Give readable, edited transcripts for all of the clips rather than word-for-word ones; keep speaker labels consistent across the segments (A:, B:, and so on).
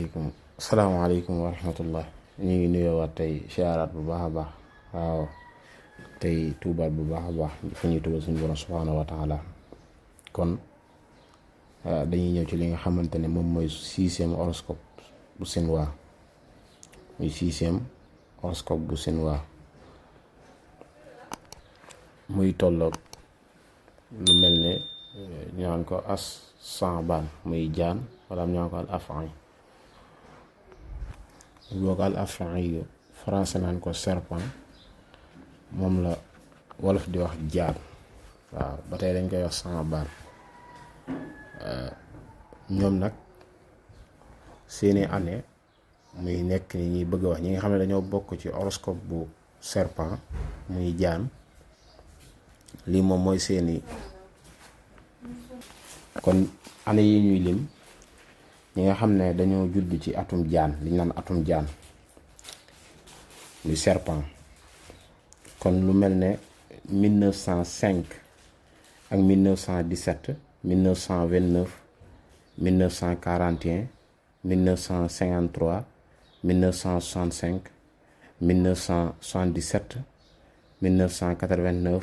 A: asalaamaaleykum wa rahmatullah. ñu ngi nuyoowaat tey siyaaraat bu baax a baax. waaw tey tuubaat bu baax a baax fu ñuy tuubal suñu borom subhaanahu wa taala. kon dañuy ñëw ci li nga xamante ne moom mooy 6e horoscope bu chinois muy 6e horoscope bu chinois muy tolloog lu mel ne ñu naan ko as sanbaan muy jaan wala ñu naan ko al afan boog al afan yi français naan ko serpent, moom la wolof di wax jaan. waaw ba tey dañ koy wax sanbaan. ñoom nag seeni année muy nekk ni ñuy bëgg a wax ñi nga xam ne dañoo bokk ci horoscope bu serpent muy jaan, lii moom mooy seeni kon année yi ñuy lim ñi nga xam ne dañoo judd ci atum jaan liñ naan atum jaan muy serpent, kon lu mel ne 1905 ak 1917 1929 1941 1953 1965 1977 1989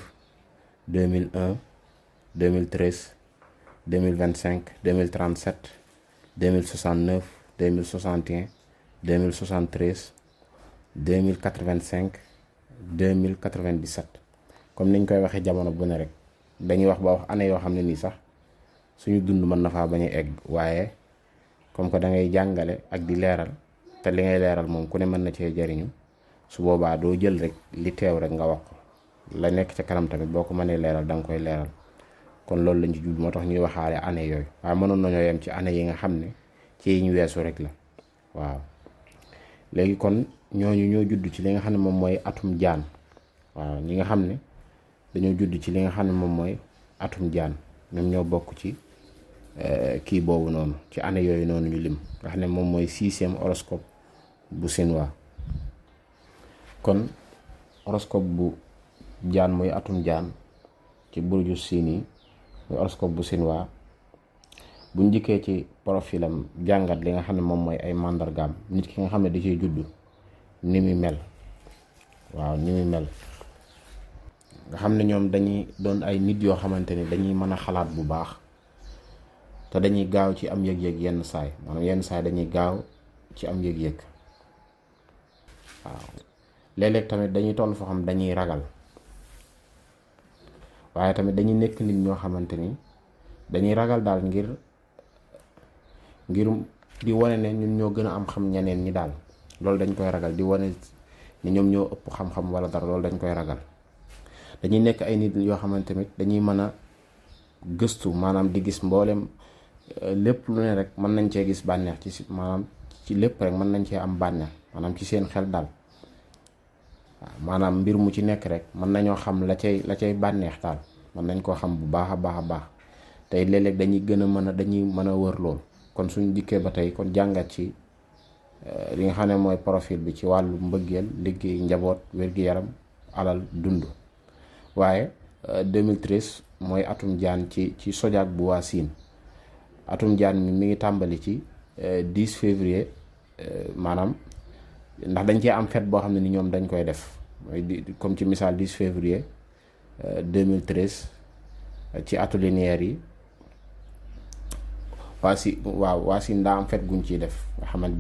A: 2001 2013 2025 2037 2069 2061 2073 2085 2097. comme niñ koy waxee jamono bu ne rek dañuy wax ba wax année yoo xam ne nii sax suñu dund mën na faa bañ a egg, waaye comme que da ngay jàngale ak di leeral te li ngay leeral moom ku ne mën na cee jariñu, su boobaa doo jël rek li teew rek nga wax ko, la nekk ca kanam tamit boo ko mënee leeral da nga koy leeral. kon loolu lañ ci jublu moo tax ñuy waxaale année yooyu, waaye mënoon nañoo yem ci année yi nga xam ne ci yi ñu weesu rek la. waaw léegi kon ñooñu ñoo judd ci li nga xam ne moom mooy atum jaan. waaw ñi nga xam ne dañoo judd ci li nga xam ne moom mooy atum jaan ñoom ñoo bokk ci kii boobu noonu, ci année yooyu noonu ñu lim nga xam ne moom mooy 6e horoscope bu chinois. kon horoscope bu jaan muy atum jaan ci burju siin yi muy horoscope bu chinois. buñ njëkkee ci profilam jàngat li nga xam ne moom mooy ay màndargaam, nit ki nga xam ne da ciy judd ni muy mel. waaw ni muy mel nga xam ne ñoom dañuy doon ay nit yoo xamante ni dañuy mën a xalaat bu baax te dañuy gaaw ci am yëg-yëg yenn saay, maanaam yenn saay dañuy gaaw ci am yëg-yëg. waaw léeg-léeg tamit dañuy toll foo xam dañuy ragal, waaye tamit dañuy nekk nit ñoo xamante ni dañuy ragal daal ngir di wane ne ñun ñoo gën a am xam ñeneen ñi daal, loolu dañ koy ragal, di wane ni ñoom ñoo ëpp xam-xam wala dara, loolu dañ koy ragal. dañuy nekk ay nit yoo xamante tamit dañuy mën a gëstu, maanaam di gis mboolem lépp lu ne rek mën nañ cee gis bànneex ci maanaam ci lépp rek mën nañ cee am bànneex, maanaam ci seen xel daal. waaw maanaam mbir mu ci nekk rek mën nañoo xam la cay bànneex daal, mën nañ koo xam bu baax a baax a baax. tey léeg-léeg dañuy gën a dañuy mën a wër lool. kon suñu dikkee ba tey kon jàngat ci li nga xam ne mooy profil bi ci wàllu mbëggeel, liggéey, njaboot, wér-gi-yaram, alal, dund. waaye 2013 mooy atum jaan ci zodiaque bu waa Siin. atum jaan mi ngi tàmbali ci 10 février, maanaam ndax dañ cee am fête boo xam ne ni ñoom dañ koy def mooy comme ci misaal 10 février 2013 ci atu linéaire yi waa Siin daa am fête guñ ciy def nga xamante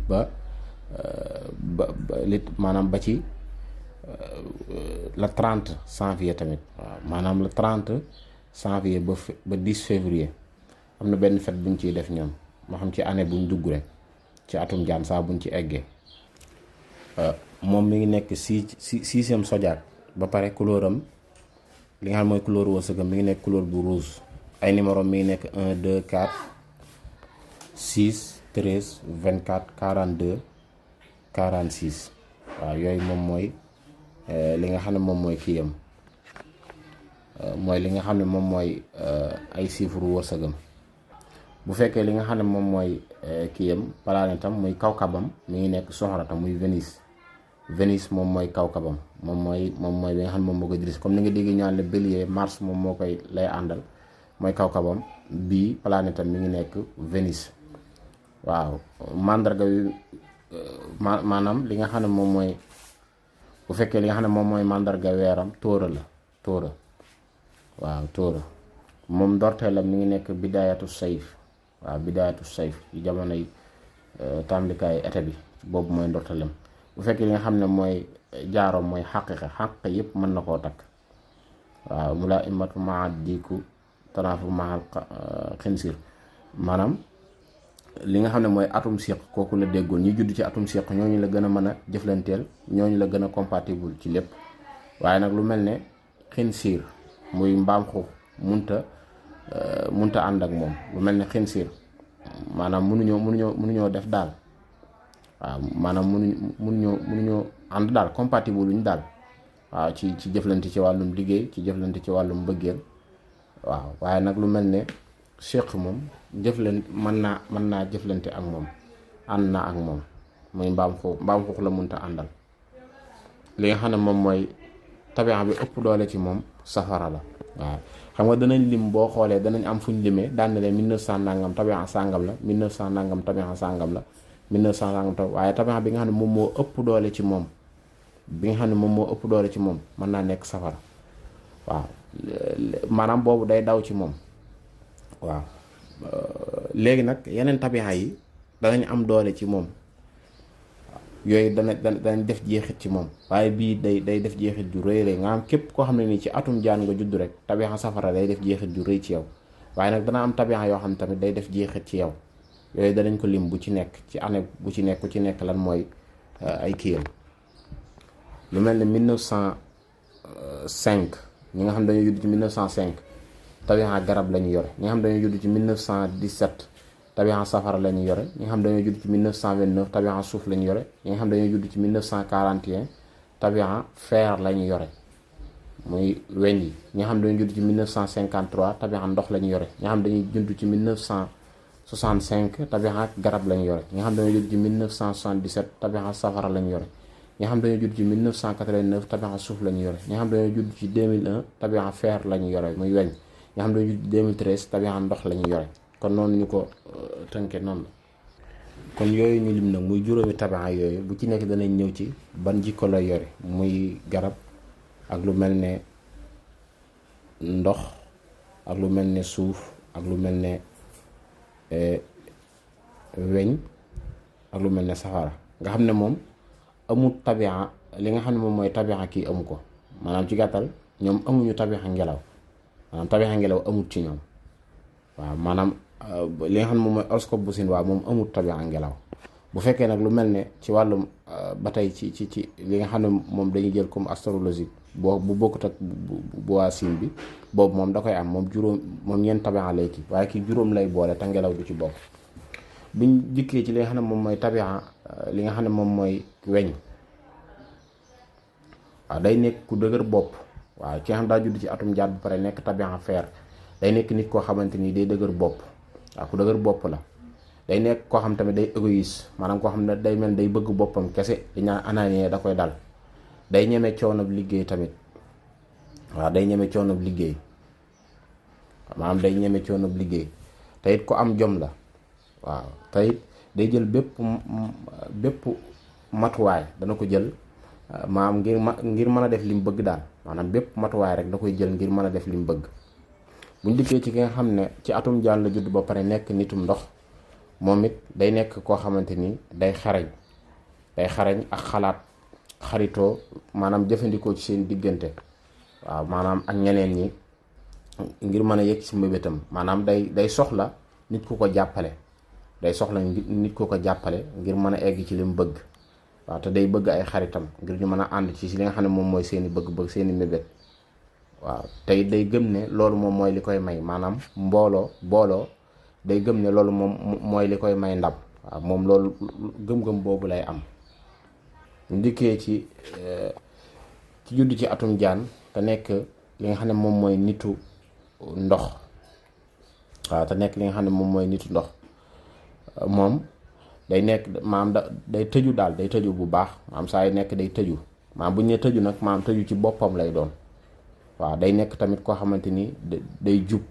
A: ba maanaam ba ci le 30 janvier tamit. waaw maanaam le 30 janvier ba 10 février am na benn fête buñ ciy def ñoom, moo xam ci année buñ dugg rek ci atum jaan saa buñ ci eggee. moom mi ngi nekk 6e zodiaque ba pare couleur am li nga xam mooy couleur wërsëgam mi ngi nekk couleur bu rouge. ay numéro mi ngi nekk 1 2 4 6 13 24 42 46. waaw yooyu moom mooy li nga xam ne moom mooy kii am mooy li nga xam ne moom mooy ay chiffre wërsëgam. bu fekkee li nga xam ne moom mooy kii am planétam muy kawkabam mi ngi nekk soxratam muy Vénus moom mooy kawkabam, moom mooy li nga xam ne moom moo koy dirige. comme ni nga dégg ñaan le bélier Mars moom moo koy lay àndal mooy kawkabam, bii planétam mi ngi nekk Vénus. waaw mandarga wi maanaam li nga xam ne moom mooy bu fekkee li nga xam ne moom mooy mandarga weeram tóora la tóora waaw tóora moom ndorteelam mi ngi nekk bidaayatu sayf waaw bidaayatu sayf ci jamonoy tàmbalikaay été bi boobu mooy ndorteelam. bu fekkee li nga xam ne mooy jaaroom mooy xaqiqa yëpp mën na koo takk waaw mu laa imatu maa diiku tanaafu maa xinsir maanaam li nga xam ne mooy atum siq kooku la déggoon ñi judd ci atum siq ñooñu la gën a mën a jëflanteel ñooñu la gën a compatible ci lépp. waaye nag lu mel ne xinsiir muy mbaam xuux munta ànd ak moom. lu mel ne xinsiir maanaam mënuñoo def daal waaw maanaam mënuñoo ànd daal compatible luñ daal waaw ci jëflante ci wàllum liggéey ci jëflante ci wàllum bëggeel waaw. waaye nag lu mel ne séq moom jëflante mën naa jëflante ak moom ànd na ak moom muy mbaam xuux la munta àndal. li nga xam ne moom mooy tabixa bi ëpp doole ci moom safara la waaw. xam nga danañ lim boo xoolee danañ am fuñ limee daan na leen 1900 nangam tabixa sàngam la 1900 nangam tabixa sàngam la 1900 nangam waaye tabixa bi nga xam ne moom moo ëpp doole ci moom mën naa nekk safara waaw. maanaam boobu day daw ci moom waaw. léegi nag yeneen tabixa yi danañ am doole ci moom yooyu danañ def jeexit ci moom waaye bii day def jeexit ju rëy rëy nga am képp koo xam ne nii ci atum jaan nga judd rek tabixa safara day def jeexit ju rëy ci yow. waaye nag dana am tabixa yoo xam ne tamit day def jeexit ci yow yooyu danañ ko lim bu ci nekk ci année bu ci nekk lan mooy ay kiyam. lu mel ne 1905 ñi nga xam dañoo judd ci 1905 tabixa garab lañu yore. ñi nga xam dañoo judd ci 1917 tabixa safara lañu yore. ñi nga xam dañoo judd ci 1929 tabixa suuf lañu yore. ñi nga xam dañoo judd ci 1941 tabixa fer lañu yore muy weñ yi. ñi nga xam dañoo judd ci 1953 tabixa ndox lañu yore. ñi nga xam dañuy judd ci 1965 tabixa garab lañu yore. ñi nga xam dañoo judd ci 1977 tabixa safara lañu yore. ñi nga xam dañoo judd ci 1989 tabixa suuf lañu yore. ñi nga xam dañoo judd ci 2001 tabixa fer lañu yore muy weñ. ñi nga xam dañoo judd ci 2013 tabixa ndox lañu yore. kon noonu ñu ko tënke noonu la. kon yooyu ñu lim nag muy juróomi tabixa yooyu bu ci nekk danañ ñëw ci ban jikko la yore muy garab ak lu mel ne ndox ak lu mel ne suuf ak lu mel ne weñ ak lu mel ne safara. nga xam ne moom amul tabixa li nga xam ne moom mooy tabixa kii amu ko maanaam ci gàttal ñoom amuñu tabixa ngelaw maanaam tabixa ngelaw amut ci ñoom waaw. maanaam li nga xam ne moom mooy horoscope bu sin waaw moom amut tabixa ngelaw. bu fekkee nag lu mel ne ci wàllum ba tey ci li nga xam ne moom dañuy jël comme astrologie bu bokkut ak bu waa siin bi boobu moom da koy am moom ñeent tabixa lay kii waaye kii juróom lay boole te ngelaw du ci bokk. buñ jikkee ci li nga xam ne moom mooy tabixa li nga xam ne moom mooy weñ waaw day nekk ku dëgër bopp waaw ki nga xam daa judd ci atum jaat bu pare nekk tabixa fer day nekk nit koo xamante ni day dëgër bopp waaw ku dëgër bopp la. day nekk koo xam tamit day égoïste maanaam koo xam ne day mel day bëgg boppam kese dañaa ananie da koy dal. day ñeme coonob liggéey tamit waaw day ñeme coonob liggéey maanaam day ñeme coonob liggéey te it ko am jom la waaw. te it day jël bépp matuwaay dana ko jël maanaam ngir mën a def li mu bëgg daal maanaam bépp matuwaay rek da koy jël ngir mën a def li mu bëgg. buñ dikkee ci ki nga xam ne ci atum jaan la judd ba pare nekk nitum ndox moom it day nekk koo xamante ni day xarañ ak xalaat xaritoo maanaam jëfandikoo ci seen diggante waaw maanaam ak ñeneen ñi ngir mën a yegg ci mbébétam maanaam day soxla nit ku ko jàppale ngir mën a egg ci li mu bëgg waaw te day bëgg ay xaritam ngir ñu mën a ànd ci li nga xam ne moom mooy seeni bëgg-bëgg seeni mbébét waaw tey day gëm ne loolu moom mooy li koy may maanaam booloo day gëm ne loolu moom mooy li koy may ndam waaw moom loolu gëm-gëm boobu lay am. ndikkee ci judd ci atum jaan te nekk li nga xam ne moom mooy nitu ndox waaw te nekk li nga xam ne moom mooy nitu ndox moom day nekk maanaam day tëju daal day tëju bu baax maanaam saa yu nekk day tëju maanaam bu ñu nee tëju nag maanaam tëju ci boppam lay doon waaw day nekk tamit koo xamante ni day jub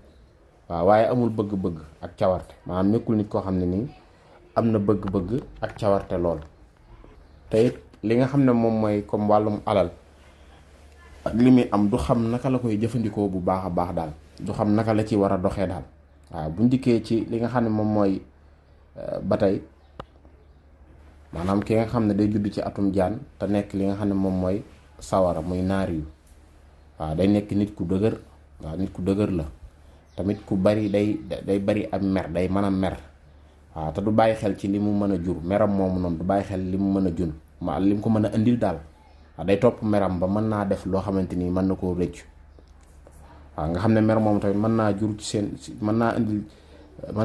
A: waaw waaye amul bëgg-bëgg ak cawarte maanaam nekkul nit koo xam ne nii am na bëgg-bëgg ak cawarte lool. te it li nga xam ne moom mooy comme wàllum alal ak li muy am du xam naka la koy jëfandikoo bu baax a baax daal, du xam naka la ci war a doxee daal. waaw buñ dikkee ci li nga xam ne moom mooy ba tey maanaam ki nga xam ne day judd ci atum jaan te nekk li nga xam ne moom mooy sawara muy naar yu waaw day nekk nit ku dëgër. waaw nit ku dëgër la tamit ku bari day bari am mer, day mën a mer. waaw te du bàyyi xel ci li mu mën a jur meram moomu noonu, du bàyyi xel li mu mën a jun ma li mu ko mën a indil daal. waaw day topp meram ba mën naa def loo xamante ni mën na koo rëccu. waaw nga xam ne mer moomu tamit mën naa jur ci seen mën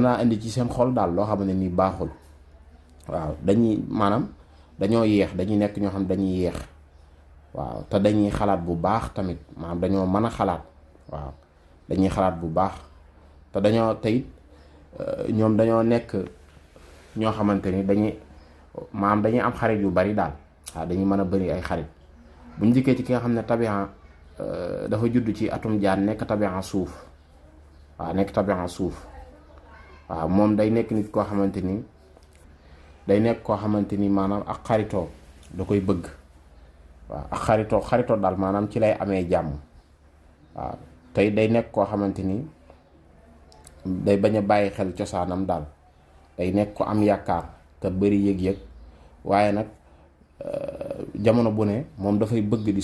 A: naa indi ci seen xol daal loo xam ne nii baaxul. waaw dañoo yeex, dañuy nekk ñoo xam ne dañuy yeex. waaw te dañuy xalaat bu baax tamit, maanaam dañoo mën a xalaat. waaw dañuy xalaat bu baax te dañoo teyit ñoom dañoo nekk ñoo xamante ni dañuy am xarit yu bari daal. waaw dañuy mën a bari ay xarit. buñ dikkee ci ki nga xam ne tabian dafa judd ci atum jaan nekk tabian suuf. waaw nekk tabian suuf. waaw moom day nekk nit koo xamante ni maanaam ak xaritoo da koy bëgg. waaw ak xaritoo daal maanaam ci lay amee jàmm. waaw tey day nekk koo xamante ni day bañ a bàyyi xel cosaanam daal. day nekk ko am yaakaar te bari yëg-yëg, waaye nag jamono bu ne moom dafay bëgg di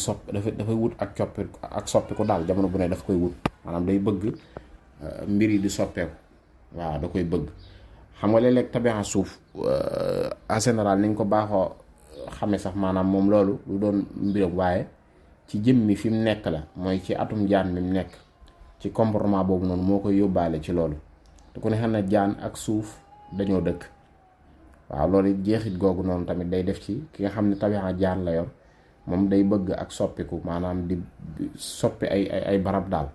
A: dafay wut ak soppiku daal. jamono bu ne daf koy wut, maanaam day bëgg mbir yi di soppeeku. waaw da koy bëgg. xam nga léeg-léeg tabian suuf en général niñ ko baaxoo xame sax maanaam moom loolu lu doon mbiram, waaye ci jëmmi fi mu nekk la, mooy ci atum jaan mi mu nekk ci comportement boobu noonu moo koy yóbbaale ci loolu. te ku ne xam ne jaan ak suuf dañoo dëkk. waaw loolu jeexit googu noonu tamit day def ci ki nga xam ne tabian jaan la yor, moom day bëgg ak soppiku, maanaam di soppi ay barab daal.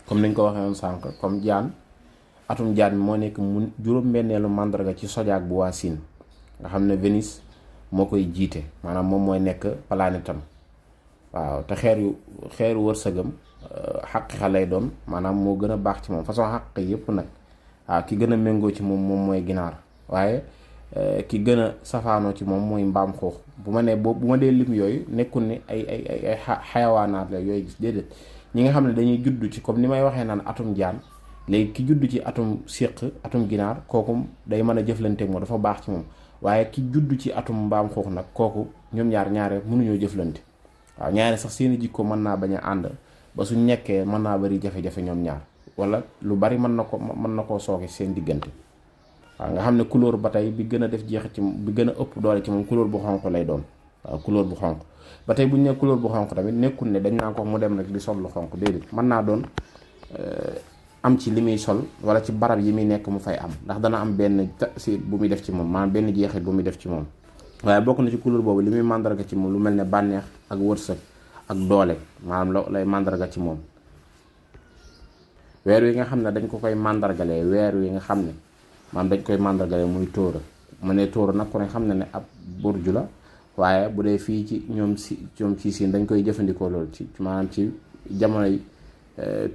A: comme niñ ko waxee woon sànq, comme jaan atum jaan moo nekk mu juróom-benneelu màndarga ci zodiaque bu waa Siin, nga xam ne Vénus moo koy jiite, maanaam moom mooy nekk planétam. waaw te xeeru wërsëgam xaqiqa lay doon, maanaam moo gën a baax ci moom façon xaq yëpp nag. waaw ki gën a méngoo ci moom mooy ginaar, waaye ki gën a safaanoo ci moom mooy mbaam xuux. bu ma dee lim yooyu nekkul ni ay xayawaanaat la yooyu gis, déedéet. ñi nga xam ne dañuy judd ci comme ni may waxee naan atum jaan, léegi ki judd ci atum séq, atum ginaar, kooku day mën a jëflante moom, dafa baax ci moom. waaye ki judd ci atum mbaam xuux nag, kooku ñoom ñaare mënuñoo jëflante. waaw ñaare sax seeni jikko mën naa bañ a ànd ba suñ nekkee mën naa bari jafe-jafe ñoom ñaar, wala lu bari mën na koo sooke seen diggante. waaw nga xam ne couleur ba tey bi gën a def jeexit ci bi gën a ëpp doole ci moom couleur bu xonq lay doon. waaw couleur bu xonq ba tey bu ñu ne couleur bu xonq tamit nekkul ne dañ naa ko mu dem rek di sol lu xonq, déedéet. mën naa doon am ci li muy sol wala ci barab yi muy nekk mu fay am, ndax dana am benn tasir bu muy def ci moom, maanaam benn jeexit bu muy def ci moom. waaye bokk na ci couleur boobu li muy màndarga ci moom lu mel ne bànneex ak wërsëg ak doole, maanaam lay màndarga ci moom. weer wi nga xam ne dañ ko koy màndargalee, weer wi nga xam ne maanaam dañ koy màndargalee muy tóora. mu ne tóora nag ku ne xam ne ne ab burju la, waaye bu dee fii ci ñoom ci Siin dañ koy jëfandikoo loolu ci maanaam ci jamonoy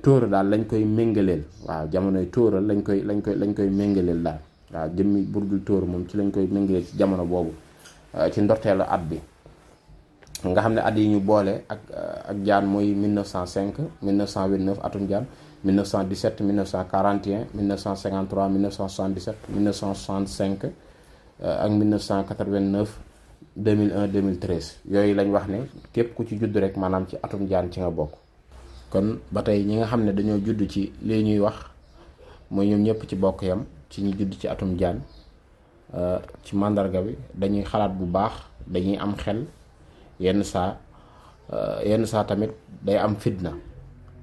A: tóora daal lañ koy méngaleel. waaw jamonoy tóora lañ koy méngaleel daal. waaw jëmmi burju tóora moom ci lañ koy méngaleel ci jamono boobu, ci ndorteelu at bi. nga xam ne at yi ñu boole ak jaan mooy 1905 1929 atum jaan, 1917 1941 1953 1977 1965 ak 1989 2001 2013 yooyu lañ wax ne képp ku ci judd rek maanaam ci atum jaan ci nga bokk. kon ba tey ñi nga xam ne dañoo judd ci lii ñuy wax mooy ñoom ñëpp ci bokk yam ci ñi judd ci atum jaan, ci màndarga bi dañuy xalaat bu baax, dañuy am xel, yenn saa tamit day am fitna.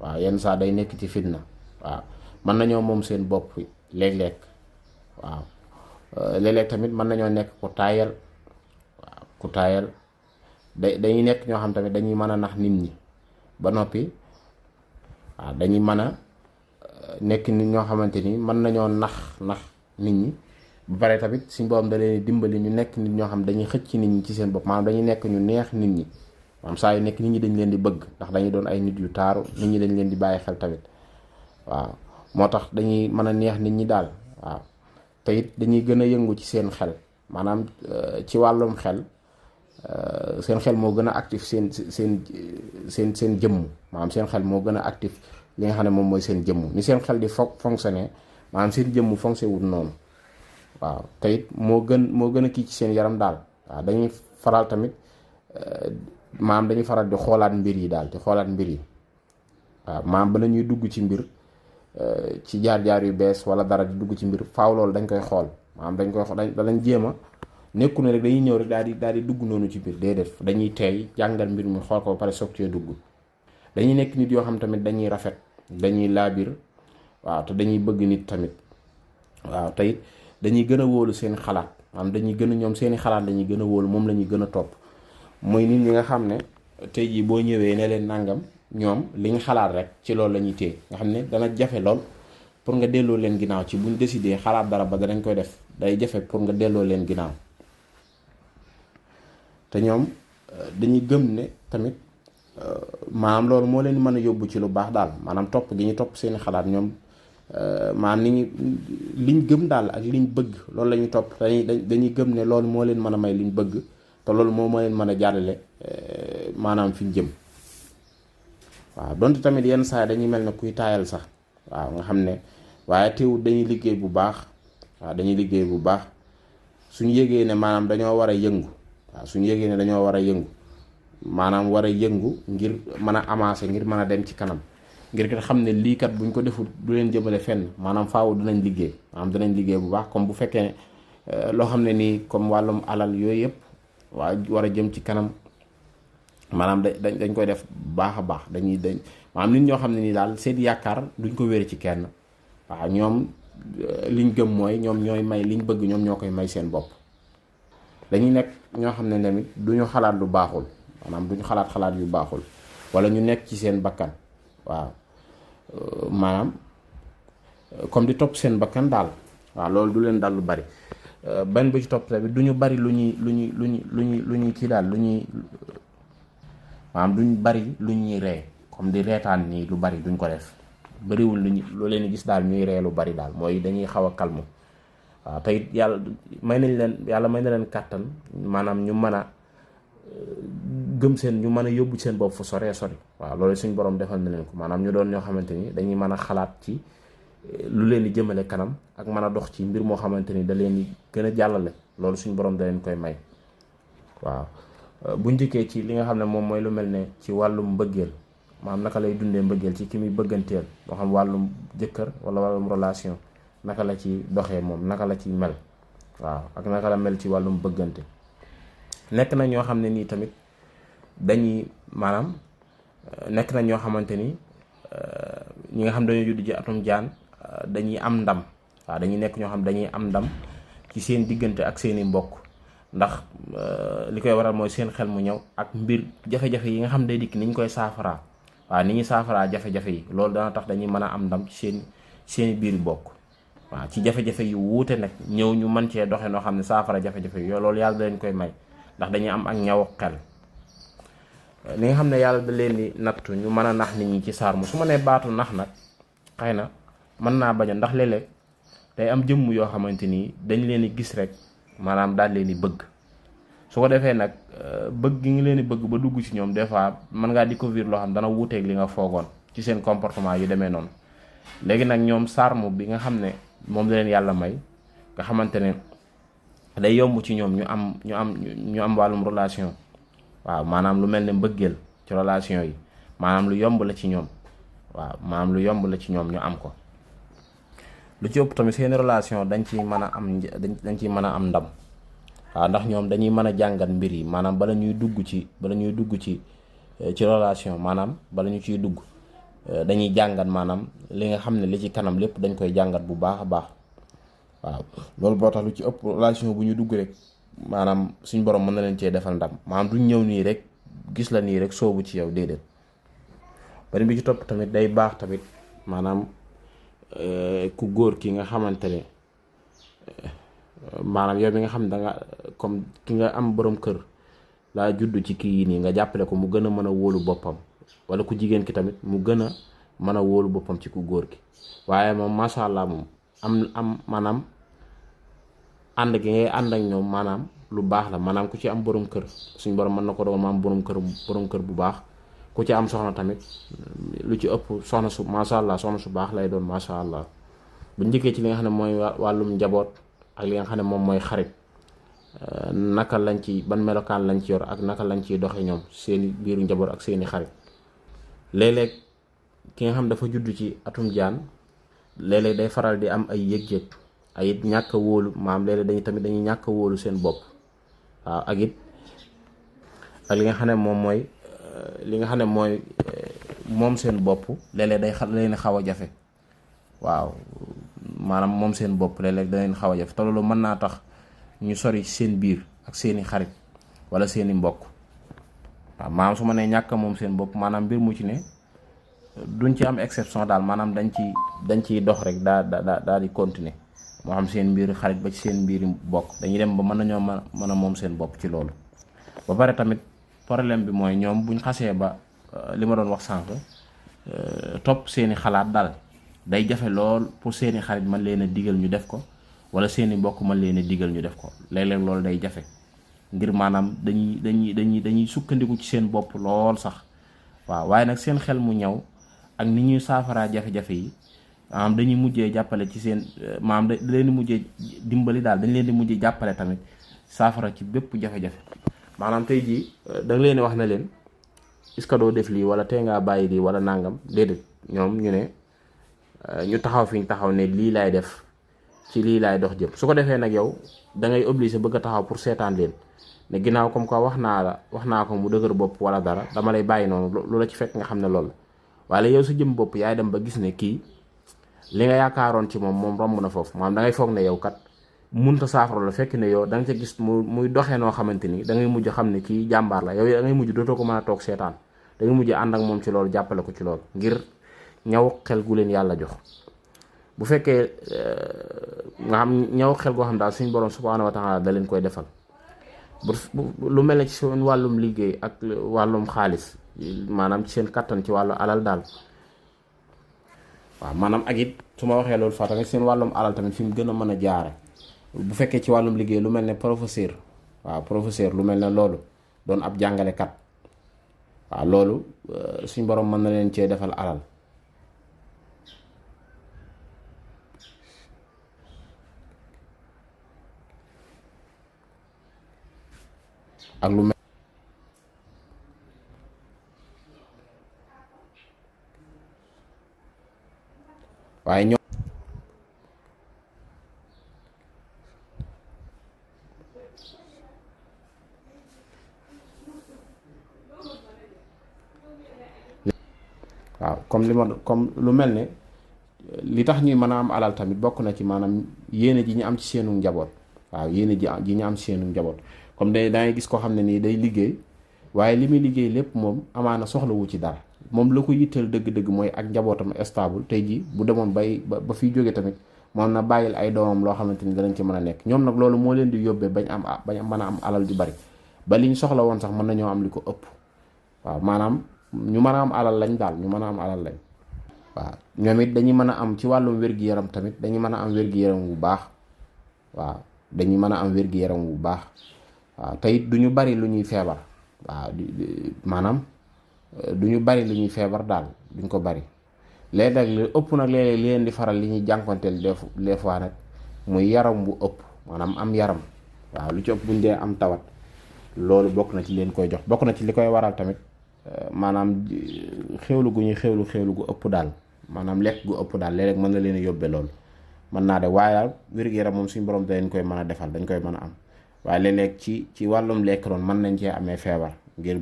A: waaw yenn saa day nekk ci fitna. waaw mën nañoo moom seen bopp léeg-léeg. waaw léeg-léeg tamit mën nañoo nekk ku taayal. waaw ku taayal dañuy nekk ñoo xam tamit dañuy mën a nax nit ñi ba noppi. waaw dañuy mën a nekk nit ñoo xamante ni mën nañoo nax nit ñi ba pare tamit suñ boobam da leen dimbali ñu nekk nit ñoo xam dañuy xëcc nit ñi ci seen bopp, maanaam dañuy nekk ñu neex nit ñi. maanaam saa yu nekk nit ñi dañ leen di bëgg ndax dañuy doon ay nit yu taaru, nit ñi dañ leen di bàyyi xel tamit. waaw moo tax dañuy mën a neex nit ñi daal. waaw te it dañuy gën a yëngu ci seen xel maanaam ci wàllum xel seen xel moo gën a actif seen jëmm maanaam seen xel moo gën a actif li nga xam ne moom mooy seen jëmm ni seen xel di fonctionner maanaam seen jëmm fonctionné wut noonu waaw te it moo gën a kii ci seen yaram daal waaw dañuy faral tamit maanaam dañuy faral di xoolaat mbir yi daal di xoolaat mbir yi waaw maanaam bala ñuy dugg ci mbir ci jaar-jaar yu bees wala dara di dugg ci mbir faaw loolu dañ koy xool maanaam dañ koy xool danañ jéem a nekku ne rek dañuy ñëw rek daal di dugg noonu ci biir déedéet dañuy teey jàngal mbir mi xool ko ba pare soog cee dugg dañuy nekk nit yoo xam tamit dañuy rafet dañuy laabir waaw te dañuy bëgg nit tamit waaw te it dañuy gën a wóolu seen xalaat maanaam dañuy gën a ñoom seeni xalaat dañuy gën a wóolu moom la ñuy gën a topp mooy nit ñi nga xam ne tey jii boo ñëwee ne leen nangam ñoom li ñu xalaat rek ci loolu la ñuy téye nga xam ne dana jafe lool pour nga delloo leen ginnaaw ci buñ décidé xalaat dara ba danañ koy def day jafe pour nga delloo leen ginnaaw te ñoom dañuy gëm ne tamit maanaam loolu moo leen mën a yóbbu ci lu baax daal maanaam topp gi ñu topp seeni xalaat ñoom maanaam liñ gëm daal ak liñ bëgg loolu la ñuy topp dañuy gëm ne loolu moo leen mën a may liñ bëgg te loolu moo leen mën a jàllale maanaam fi ñu jëm waaw donte tamit yenn saa dañuy mel ne kuy taayal sax waaw nga xam ne waaye teewul dañuy liggéey bu baax waaw dañuy liggéey bu baax suñu yëgee ne maanaam dañoo war a yëngu waaw suñu yëgee ne dañoo war a yëngu maanaam war a yëngu ngir mën a avancer ngir mën a dem ci kanam ngir kat xam ne lii kat buñ ko deful du leen jëmale fenn maanaam faaw dinañ liggéey maanaam dinañ liggéey bu baax comme bu fekkee loo xam ne nii comme wàllum alal yooyu yëpp waa war a jëm ci kanam maanaam dañ koy def baax a baax dañ maanaam nit ñoo xam ne nii daal seen yaakaar duñ ko wéer ci kenn waaw ñoom liñ gëm mooy ñoom ñooy may liñ bëgg ñoom ñoo koy may seen bopp dañuy nekk ñoo xam ne tamit duñu xalaat lu baaxul maanaam duñu xalaat yu baaxul wala ñu nekk ci seen bakkan waaw maanaam comme di topp seen bakkan daal waaw loolu du leen dal lu bari benn bu ci topp tamit du ñu bari lu ñuy kii daal lu ñuy maanaam duñ bari lu ñuy ree comme di reetaan nii lu bari duñ ko def bariwul lu leen gis daal ñuy ree lu bari daal mooy dañuy xaw a calme waaw te it yàlla may na leen kàttan maanaam ñu mën a gëm ñu mën a yóbbu seen bopp fu soree sori waaw loolu suñ borom defal na leen ko maanaam ñu doon ñoo xamante ni dañuy mën a xalaat ci lu leen di jëmale kanam ak mën a dox ci mbir moo xamante ni da leen di gën a jàllale loolu suñ borom da leen koy may waaw bu njëkkee ci li nga xam ne moom mooy lu mel ne ci wàllum mbëggeel maanaam naka lay dundee mbëggeel ci ki muy bëgganteel moo xam wàllum jëkkër wala wàllum relation naka la ci doxee moom naka la ci mel waaw ak naka la mel ci wàllum bëggante nekk na ñoo xam ne nii tamit dañuy maanaam nekk na ñoo xamante ni ñi nga xam dañoo judd ci atum jaan dañuy am ndam waaw dañuy nekk ñoo xam dañuy am ndam ci seen diggante ak seeni mbokk ndax li koy waral mooy seen xel mu ñëw ak mbir jafe-jafe yi nga xam day dikk ni ñu koy saafaraa waaw ni ñuy saafaraa jafe-jafe yi loolu dana tax dañuy mën a am ndam ci seeni biir mbokk waaw ci jafe-jafe yu wuute nag ñëw ñu mën cee doxe noo xam ne saafara jafe-jafe yi loolu yàlla da leen koy may ndax dañuy am ak ñaw xel li nga xam ne yàlla da leen di nattu ñu mën a nax nit ñi ci saar mu su ma nee baatu nax nag xëy na mën naa bañ a ndax léeg-léeg day am jëmm yoo xamante ni dañ leen di gis rek maanaam daal leen di bëgg su ko defee nag bëgg gi ngi leen di bëgg ba dugg ci ñoom des fois mën ngaa découvrir loo xam dana wuuteeg li nga foogoon ci seen comportement yu demee noonu léegi nag ñoom sarmu bi nga xam ne moom la leen yàlla may nga xamante ne day yomb ci ñoom ñu am wàllum relation waaw maanaam lu mel ne mbëggeel ci relation yi maanaam lu yomb la ci ñoom waaw maanaam lu yomb la ci ñoom ñu am ko lu ci ëpp tamit seen relation dañ ciy mën a am ndam waaw ndax ñoom dañuy mën a jàngat mbir yi maanaam bala ñuy dugg ci relation maanaam bala ñu ciy dugg dañuy jàngat maanaam li nga xam ne li ci kanam lépp dañ koy jàngat bu baax a baax waaw loolu boo tax lu ci ëpp relation bu ñu dugg rek maanaam suñ borom mën na leen cee defal ndam maanaam duñ ñëw nii rek gis la nii rek soobu ci yow déedéet bari bi ci topp tamit day baax tamit maanaam ku góor ki nga xamante ne maanaam yow mi nga xam ne danga comme ki nga am borom kër laa judd ci kii yi nii nga jàppale ko mu gën a mën a wóolu boppam wala ku jigéen ki tamit mu gën a mën a wóolu boppam ci ku góor ki waaye moom macha allah moom am maanaam ànd gi ngay ànd ak ñoom maanaam lu baax la. maanaam ku ci am borom kër suñ borom mën na ko doon ma am borom kër bu baax. ku ci am soxna tamit lu ci ëpp soxna su macha allah soxna su baax lay doon macha allah. bu njëkkee ci li nga xam ne mooy wàllum njaboot ak li nga xam ne moom mooy xarit, naka lañ ci ban melokaan lañ ci yor ak naka lañ ciy doxe ñoom seeni biiru njaboot ak seeni xarit. léeg-léeg ki nga xam dafa judd ci atum jaan léeg-léeg day faral di am ay yëg-yëg ay it ñàkk a wóolu maam léeg-léeg dañuy ñàkk a wóolu seen bopp. waaw ak it ak li nga xam ne moom mooy moom seen bopp léeg-léeg day leen xaw a jafe. waaw maanaam moom seen bopp léeg-léeg da leen xaw a jafe te loolu mën naa tax ñu sori seen biir ak seeni xarit wala seeni mbokk. waaw maanaam su ma nee ñàkk moom seen bopp maanaam mbir mu ci ne duñ ci am exception daal, maanaam dañ ciy dox rek daal di continuer moo xam seen mbir xarit ba ci seen mbiri bokk dañuy dem ba mën nañoo mën a moom seen bopp ci loolu. ba pare tamit problème bi mooy ñoom buñ xasee ba li ma doon wax sànq topp seeni xalaat daal day jafe lool pour seeni xarit mën leen a digal ñu def ko wala seeni mbokk mën leen a digal ñu def ko. léeg-léeg loolu day jafe ngir maanaam dañuy sukkandiku ci seen bopp lool sax. waaw waaye nag seen xel mu ñëw ak ni ñuy saafaraa jafe-jafe yi maanaam dañuy mujjee jàppale ci seen maanaam da leen di mujjee dimbali daal, dañ leen di mujjee jàppale tamit saafara ci bépp jafe-jafe. maanaam tey jii da nga leen wax na leen est-ce que doo def lii wala tey ngaa bàyyi lii wala nangam, déedéet ñoom ñu ne ñu taxaw fi ñu taxaw ne lii laay def ci lii laay dox jëm. su ko defee nag yow da ngay obligé bëgg a taxaw pour seetaan leen ne ginnaaw comme quoi wax naa ko mu dëgër bopp wala dara dama lay bàyyi noonu lu la ci fekk nga xam ne loolu la. waaye yow sa jëm bopp yaay dem ba gis ne kii li nga yaakaaroon ci moom romb na foofu. maanaam da ngay foog ne yow kat munta saafara la, fekk ne yow da nga ca gis muy doxee noo xamante ni da ngay mujj xam ne kii jàmbaar la. yow da ngay mujj dootoo ko mën a toog seetaan, da ngay mujj ànd ak moom ci loolu, jàppale ko ci loolu ngir ñaw xel gu leen yàlla jox. bu fekkee nga xam ñaw xel goo xam daal suñu borom subhaanahu wa taala da leen koy defal lu mel ne ci seen wàllum liggéey ak wàllum xaalis, maanaam ci seen kattan ci wàllu alal daal. waaw maanaam ak it su ma waxee loolu fa tamit seen wàllum alal tamit fi mu gën a mën a jaare bu fekkee ci wàllum liggéey lu mel ne professeur. waaw professeur lu mel ne loolu doon ab jàngalekat. waaw loolu suñ borom mën na leen cee defal alal. ak lu mel waaye ñoom waaw comme lu mel ne li tax ñuy mën a am alal tamit bokk na ci maanaam yéene ji ñu am ci seenu njaboot. waaw yéene ji ñu am ci seenu njaboot comme dangay gis koo xam ne nii day liggéey waaye li muy liggéey lépp moom amaana soxlawu ci dara. moom la ko yitteel dëgg-dëgg mooy ak njabootam stable. tey jii bu demoon ba fiy jóge tamit moom na bàyyil ay doomam loo xamante ni danañ ci mën a nekk. ñoom nag loolu moo leen di yóbbee bañ mën a am alal ju bari ba liñ soxla woon sax mën nañoo am li ko ëpp. waaw maanaam ñu mën a am alal lañ daal, ñu mën a am alal lañ. waaw ñoom it dañuy mën a am ci wàllum wér-gi-yaram tamit dañuy mën a am wér-gi-yaram bu baax. waaw dañuy mën a am wér-gi-yaram bu baax. waaw te it du ñu bari lu ñuy feebar. waaw maanaam du ñu bari lu ñuy feebar daal, duñ ko bari. léegi nag li ëpp nag léeg-léeg li leen di faral li ñuy jànkonteel des fois nag muy yaram bu ëpp, maanaam am yaram. waaw lu ci ëpp buñ dee am tawat loolu bokk na ci leen koy jox. bokk na ci li koy waral tamit maanaam xéwlu gu ñuy xéwlu gu ëpp daal, maanaam lekk gu ëpp daal léeg-léeg mën na leen a yóbbee loolu. mën naa de waaye daal wér-gu-yaram moom suñu borom da leen koy mën a defal, dañ koy mën a am. waaye léeg-léeg ci wàllum lekk noonu mën nañ cee amee feebar ngir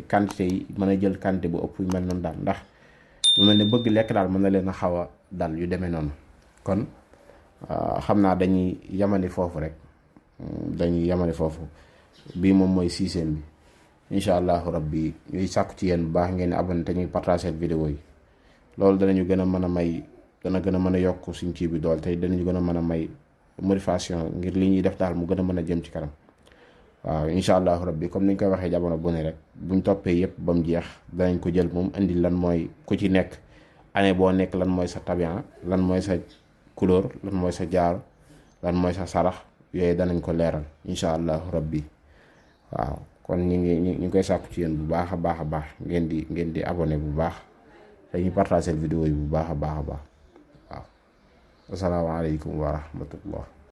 A: quantité yi mën a jël quantité bu ëpp yu mel noonu daal, ndax lu mel ne bëgg lekk daal mën na leen a xaw a dal yu demee noonu. kon xam naa dañuy yamani foofu rek, bii moom mooy 6e bi. incha allahu rabbi ñuy sàkku ci yéen bu baax ngeen abonné te ñuy partager vidéo yi. loolu danañu gën a mën a may dana gën a mën a yokk suñ kii bi dool tey danañu gën a mën a may motivation ngir li ñuy def daal mu gën a mën a jëm ci kanam. waaw incha allahu rabbi comme ni ñu koy waxee jamono bu ne rek buñ toppee yëpp ba mu jeex danañ ko jël moom indi lan mooy ku ci nekk année boo nekk lan mooy sa tabian, lan mooy sa couleur, lan mooy sa jaar, lan mooy sa sarax, yooyu danañ ko leeral incha allahu rabbi. waaw kon ñu ngi koy sàkku ci yéen bu baax a baax ngeen di abonné bu baax dañuy partager vidéo yi bu baax a baax waaw asalaamaaleykum wa rahmatullah.